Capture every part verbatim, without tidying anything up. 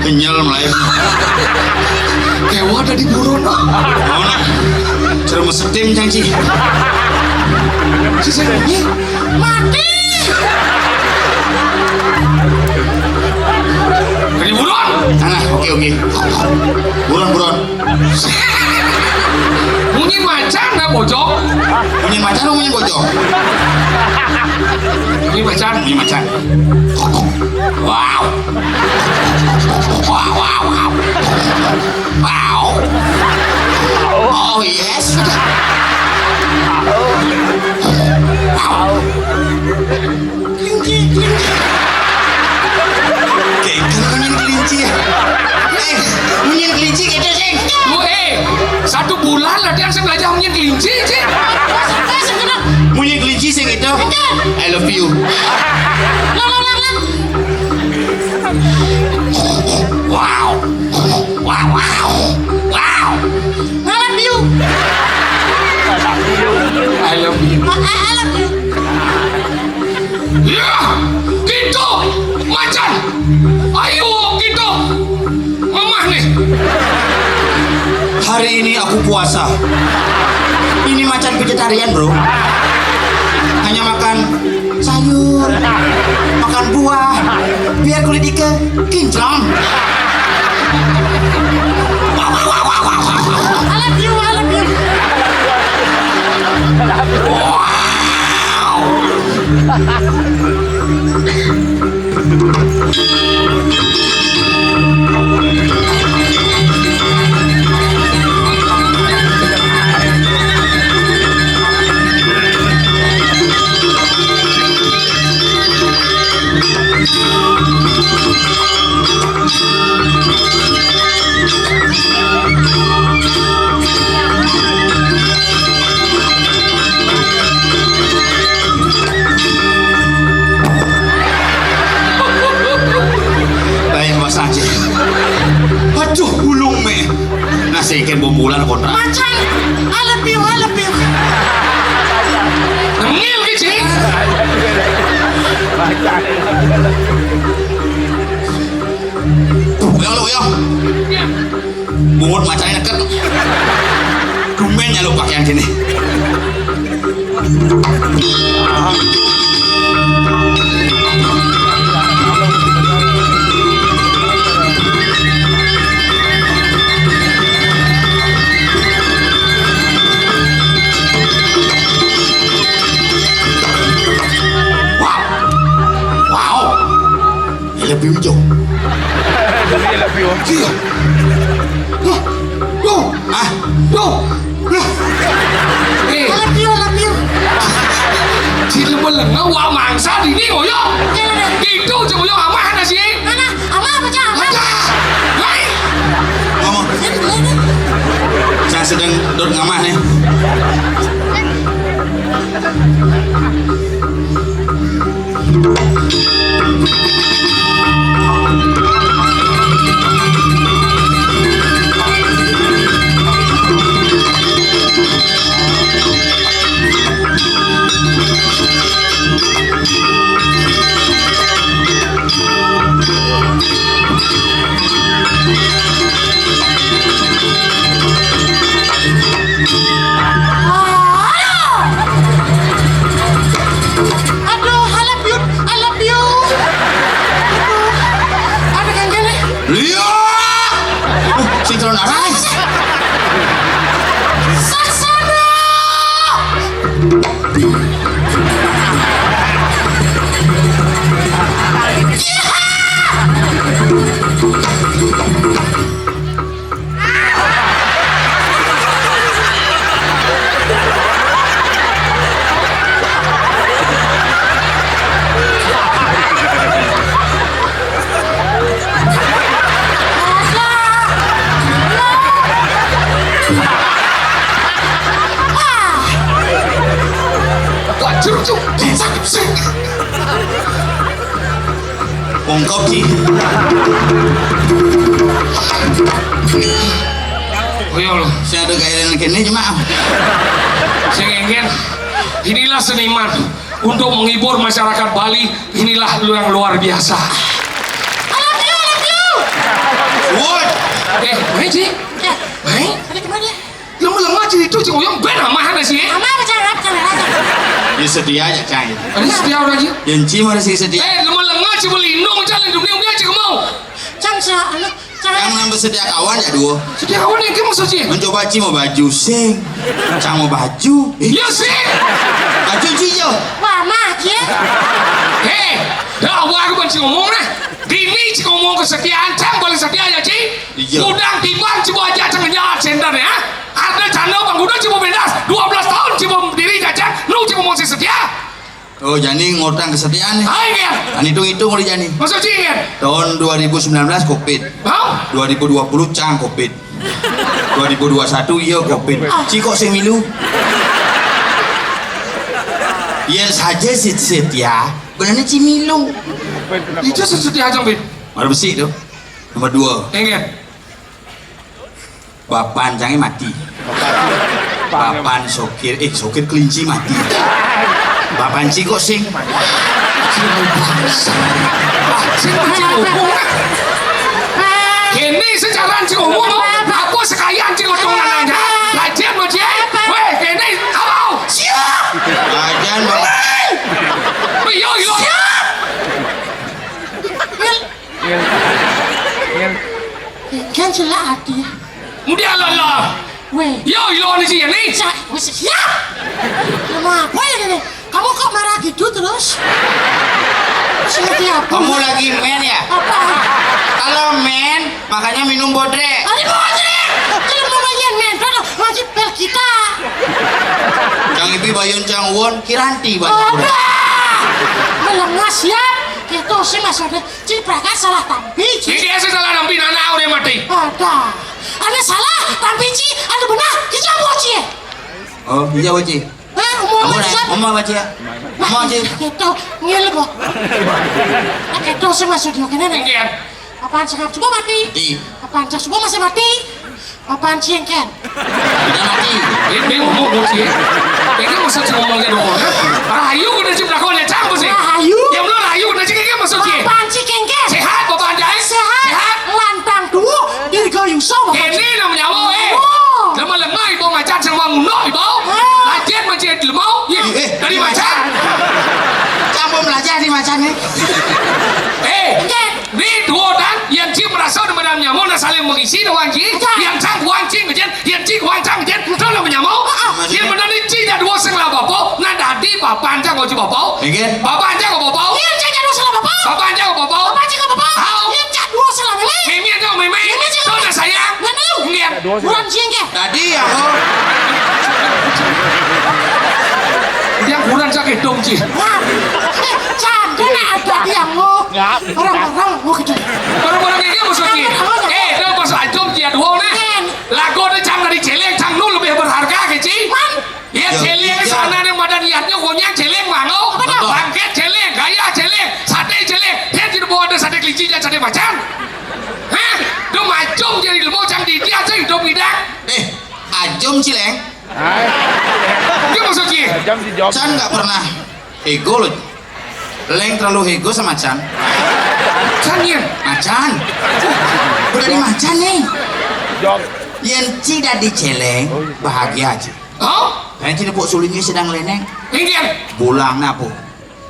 Nyel mulai. Kéweh ada di buron. Oh, nah. Cermes setim, Cang, Ci. Si saya, "Ih, mati." Di buron. Nah, nah, oke, oke. Buron, buron. Munyin macan, nah, bojong. Munyin macan, munyin bojong. Munyin macan. Munyin macan. Wow. Wow, wow, wow. Wow. Oh, yes. Wow. Kelinci, kelinci. Oke, kan munyin kelinci ya. Eh, munyin kelinci gitu sih. Lu, eh, satu bulan latihan saya belajar munyin kelinci, Ci. Munyin kelinci sih gitu. I love you. Lang, lang, lang, lang. Wow. Wow, wow. Wow. I love you. I love you. I, I, I love you. Ya, gitu, macan. Ayo, gitu. Mamah nih. Hari ini aku puasa. Ini macan vegetarian, bro. Hanya makan sayur, makan buah, biar kulit Ike kinclong. I love you, I love you. Baik, Mas Haji. Aduh, ulung meh. Nasi ikan bumbulan kontra. Macan, I love you, I love you. Tengil ke, Cing? Tuh, ya lu ya. Bungut macannya deket. Tumben ya lu pakaian gini. Wow. Wow. Lebih ujung. Lebih ujung. Iya. Duh. Duh. Ah. Duh. Lah. Eh. Alah, piu, alah, piu. Di lembel lenga wa mangsa dini, oyo. Iya, iya. Itu, cuma oyo amah nasi. Mana? Amah apa, Cak? Amah. Hai. Ngomong. Ini, ini. Saya sedang dot ngamah nih. Aduh, I love you, I love you. Aduh, ada gangguan nih. Lihat. Uh, sinkron aras. Saksana. Wah, jeruk, jeruk. Ungkap sih. Oh ya Allah. Saya ada gaya yang kene cuma. Sing engen. Inilah seniman untuk menghibur masyarakat Bali. Inilah lu yang luar biasa. I love you, I love you. Woi. Eh, main, Ci. Eh, main. Tadi kemana? Lu melengah cerita, Ci Oyong, ben amah ada sih, eh? Amah apa, Cang? Apa, Cang? Apa, Cang? Dia setia aja, Cang. Ada setia orang, Ci? Yang Ci mana sih setia? Eh, lu melengah, Ci, melindung, Cang, lindung dia, Ci, kamu. Cang, sa-, anu, Cang. Yang nambah setia kawan ya, dua. Setia kawan yang kamu, Ci? Mencoba Ci mau baju sing. Cang mau baju. Eh. Iya, sih. Baju Ci, yo. Wah, mah, Ci. Hei, dah, awal aku benci ngomong, nah. Dini, Ci, ngomong kesetiaan, Cang, paling setia ya, Ci. Iya. Udang timbang, Ci, buat aja, Cang, nyawa, sender, ya. Ada canda, Bang, udah, Ci, mau pentas. Dua belas tahun, Ci, mau diri, Cang. Lu, Ci, ngomong si setia. Oh, jadi ngutang kesetiaan nih. Ayo, Ger. Kan hitung-hitung udah jadi. Maksud Ci, Ger? Tahun dua ribu sembilan belas covid. Hah? Dua ribu dua puluh Cang covid. Dua ribu dua satu iya covid. Ci kok sing milu? Iya saja si setia, benernya Ci milu. Itu si setia aja, Bit. Baru besi tuh. Nomor dua. Enggak. Bapan Cangnya mati. Bapan Sokir, eh, Sokir kelinci mati. Bapan Ci kok sing. Sing, sing ngomong. Kene secara sing ngomong, apa sekalian sing ngomong nanya? Lajen, Ci. Weh, kene, apa? Siap. Lajen, Bang. Weh, yo, yo. Siap. Kan celak hati ya. Mudah, Allah. Weh. Yo, ilo ni sih ni. Sa-, weh, siap. Kamu apa ya ini? Kamu kok marah gitu terus? Seperti apa? Kamu lagi main ya? Apa? Kalau main, makanya minum bodrek. Ada bodrek. Kalau mau main main, kan masih pel kita. Cang Ibi bayun Cang Won, kiranti banyak. Ada. Melengah siap. Itu sih maksudnya. Ci, berangkat salah tampi, Ci. Ini dia sih salah tampi, nana udah mati. Ada. Ada salah tampi, Ci. Ada benar. Kita apa, Ci? Oh, iya, Ci. Hah, umur apa, Ci? Umur apa, Ci, ya? Umur, Ci. Itu, ngil kok. Nah, itu sih maksudnya, kene nih. Iya. Apaan sih, coba mati? Iya. Apaan sih, coba masih mati? Apaan sih yang ken? Tidak mati. Ini ngomong, Ci. Ini maksud ngomongnya dong. Rahayu kena Ci, belakangnya Cang, sih. Rahayu. Yang belum rahayu kena Ci, ini maksud Ci. Apaan sih, kengken? Sehat, Bapak Anjay? Sehat. Sehat. Lantang tuh, diri gayusa, Bapak. Ini namanya mau, eh. Oh. Lemah-lemah, ibu macan sama ngunduk, ibu. Ah. Latihan macam lemau, ya. Eh, dari macan. Campur belajar di macan, eh. Eh. Kengken. Ni dua orang yang Ci merasa di mana nyamuk nak saling mengisi dengan Ci. Betul. Yang Cang kuang Ci ngejen, yang Ci kuang Cang ngejen. Tahu nama nyamuk? Ah, ah. Yang benar ni Ci dah dua setengah bapa, nak dadi bapa Cang kau Ci bapa. Ngejen. Bapa Cang kau bapa. Yang Cang dah dua setengah bapa. Bapa Cang kau bapa. Bapa Cang kau bapa. Tahu. Yang Cang dua setengah mimi. Mimi Cang mimi. Mimi Cang. Tahu nak sayang. Ngejen. Ngejen. Kurang Ci ke? Tadi ya, oh. Dia kurang sakit dong, Ci. Wah. Eh, Cang, kena ada dia, oh. Orang-orang, oh, gitu. Baru-baru ini maksudnya. Eh, dah pas acung dia dua nih. Lagu ni Cang dari celeng, Cang nu lebih berharga ke, Ci. Man. Ya, ya, celeng ya. Sana yang badan liatnya, pokoknya celeng, mango. Apa dah? Bangkit celeng, gaya celeng, sate celeng. Dia tidak bawa ada sate kelinci dan sate macan. Hah? Dia macam jadi lemau, Cang, di dia aja hidup bidang. Eh, ajum, Ci, Leng. Dia maksud Ci. Ajum si Jom. Can nggak pernah ego loh. Leng terlalu ego sama Can. Can, ya? Macan. Udah di macan nih. Jom. Yen Ci dadi celeng, bahagia aja. Hah? Yen Ci nepuk sulingnya sedang leneng. Inggih. Bolang apa?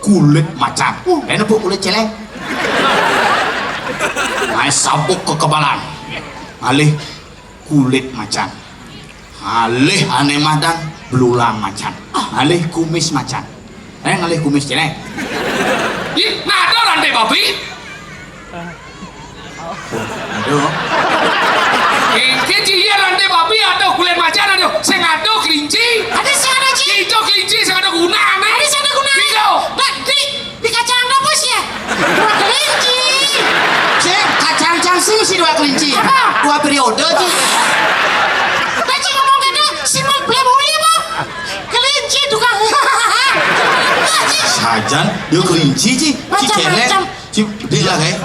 Kulit macan. Yen nepuk kulit celeng. Naik sabuk kekebalan. Alih kulit macan. Alih ane madan belulang macan. Alih kumis macan. Eh, ngalih kumis celeng. Ih, nah ada rantai babi. Aduh. Engke Ci, iya rantai babi atau kulit macan, aduh, sing ada kelinci. Ada sing ada, Ci. Ijo kelinci sing ada gunane. Ada sing ada gunane. Ijo. Dak, di, di kacang apa sih ya? Dua kelinci. Cek, kacang cang sing mesti dua kelinci. Apa? Dua periode, Ci. Dak, Ci ngomong gitu, sing mau beli apa? Kelinci tukang. Sajan, dia kelinci, Ci. Ci celek. Macam-macam. Ci, dia lah, eh.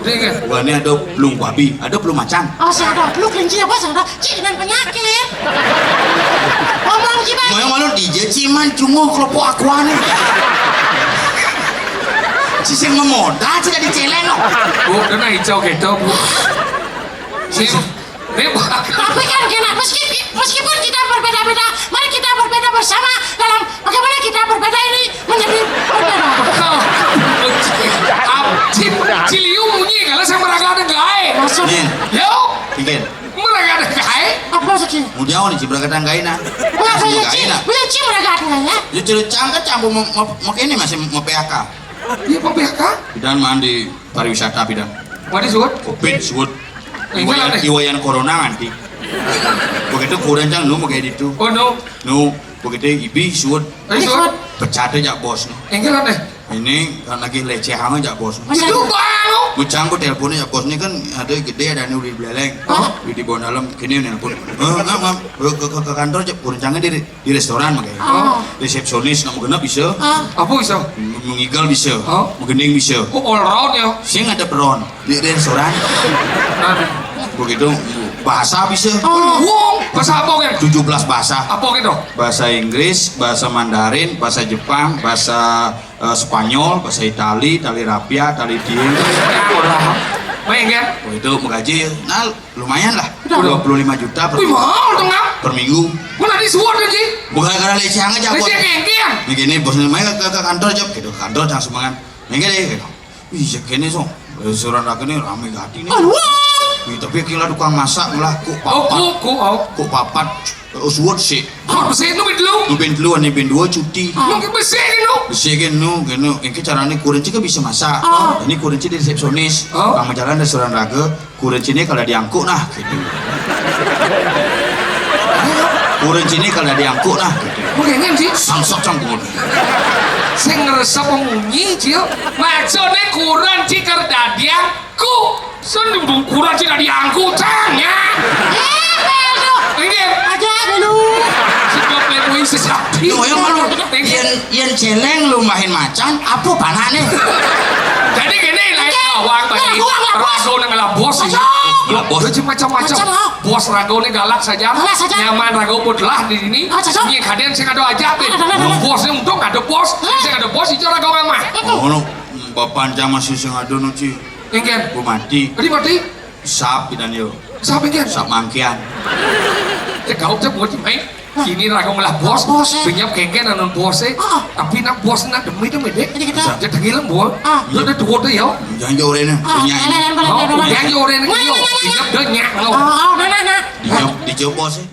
Dia kan? Wah, ini ada belum babi, ada belum macan. Oh, saya ada belum kelinci apa, saya ada. Ci, dengan penyakit. Ngomong, Ci, Bang. Mau yang malu D J, Ci, man, cuma kelompok akuan. Ci, sing memodal, Ci, jadi celek, loh. Bu, kena hijau gitu, Bu. Tapi kan kena, meski, meskipun kita berbeda-beda, mari kita berbeda bersama dalam bagaimana kita berbeda ini menjadi berbeda. Ciliu munyi kalau saya meragakan gaé. Maksudnya? Nih. Yo. Bikin. Meragakan gaé. Apa sih? Mau jauh nih, cibragakan gaé nah. Wah, saya ci, saya ci meragakan gaé. Ya cerita cangkat campur mau, mau, mau ini masih mau P H K. Iya, mau P H K? Dan mandi pariwisata bidan. Mandi suwut? Covid suwut. Iwayan, iwayan corona nanti. Begitu kurang cang nu mau kayak itu. Oh no. Nu, begitu ibi suwut. Ibi suwut. Pecat aja bos. Enggak lah deh. Ini kan lagi leceh amat aja bos. Itu baru. Mucang ku telepon aja bos ini kan ada gede ada nu di Buleleng. Hah? Di, di Bonalem kini nelpon. Eh, enggak, enggak. Ke, ke, ke kantor aja kurang cangnya diri. Di restoran makanya. Oh. Resepsionis nak menggenap bisa. Apa bisa? Mengigal bisa. Oh. Menggending bisa. Oh, all round ya. Sing ada peron di restoran. Begitu bahasa bisa. Wong, bahasa apa kan? Tujuh belas bahasa. Apa gitu? Bahasa Inggris, bahasa Mandarin, bahasa Jepang, bahasa eh, Spanyol, bahasa Itali, tali rapia, tali diem. Main kan? Oh, itu menggaji ya. Nah, lumayan lah. Udah. Dua puluh lima juta per, wih, mahal dong, Ngam. Per minggu. Mana di suwut kan, Ji? Bukan karena leceh aja, bos. Leceh ngengkean. Begini, bosnya main ke, ke kantor aja, gitu. Kantor jangan semangat. Ini deh, gitu. Wih, ya kene, Song. Restoran lagi nih rame gati nih. Aduh. Wih, tapi kira tukang masak lah, kok papat. Oh, kok, kok, oh. Kok papat. Oh, suwut sih. Kok bisa itu bed lu? Nu bed lu, ane bed dua cuti. Mungkin bisa gitu. Bisa gitu, gitu. Ini caranya kurenci kan bisa masak. Oh. Ini kurenci di resepsionis. Oh. Bang jalan restoran raga. Kurencine kalau diangkuk nah gitu. Kurencine kalau diangkuk nah gitu. Mungkin sih. Sangsok campur. Sing ngerasa pemunyi, Cil. Maksudnya kurenci keur dadi angkuk. Sun kurenci dadi angkuk, cang ya. Eh, belu. Inggih. Aja belu. Sudah playboy sejati. Lu yang malu. Inggih. Yen, yen celeng lu main macan, apa panaknya? Jadi gini, lain gawang tadi. Rago nang ngelah bos ini. Ngelah bos. Macam-macam. Macam, ah. Bos rago ini galak saja. Galak saja. Nyaman rago pun telah di sini. Ah, cocok. Ini kadian sing ada aja, Pin. Ada, ada, ada. Bos ini untung ada bos. Sing ada bos, itu rago ngamah. Oh, no. Bapak aja masih sing ada, no, Ci. Inggih. Gua mati. Tadi mati? Sap, Pidan, yo. Sap, inggih. Sap mangkian. Ya, kau cek buat main. Ini rago ngelah bos. Bos, eh. Penyap kengken anu bos, eh. Ah. Tapi nak bos nak demi, demi, dek. Jadi kita. Jadi tengil, bos. Ah. Lu udah tua tuh, yo. Jangan jauh, Ren. Ah, penyanyi. Lain, lain, lain, lain, lain. Jangan jauh, Ren. Nah, yo. Nah, nah, nah. Penyap dia nyak, lo. Ah, ah, nah, nah, nah. Dijawab, dijawab, bos, eh.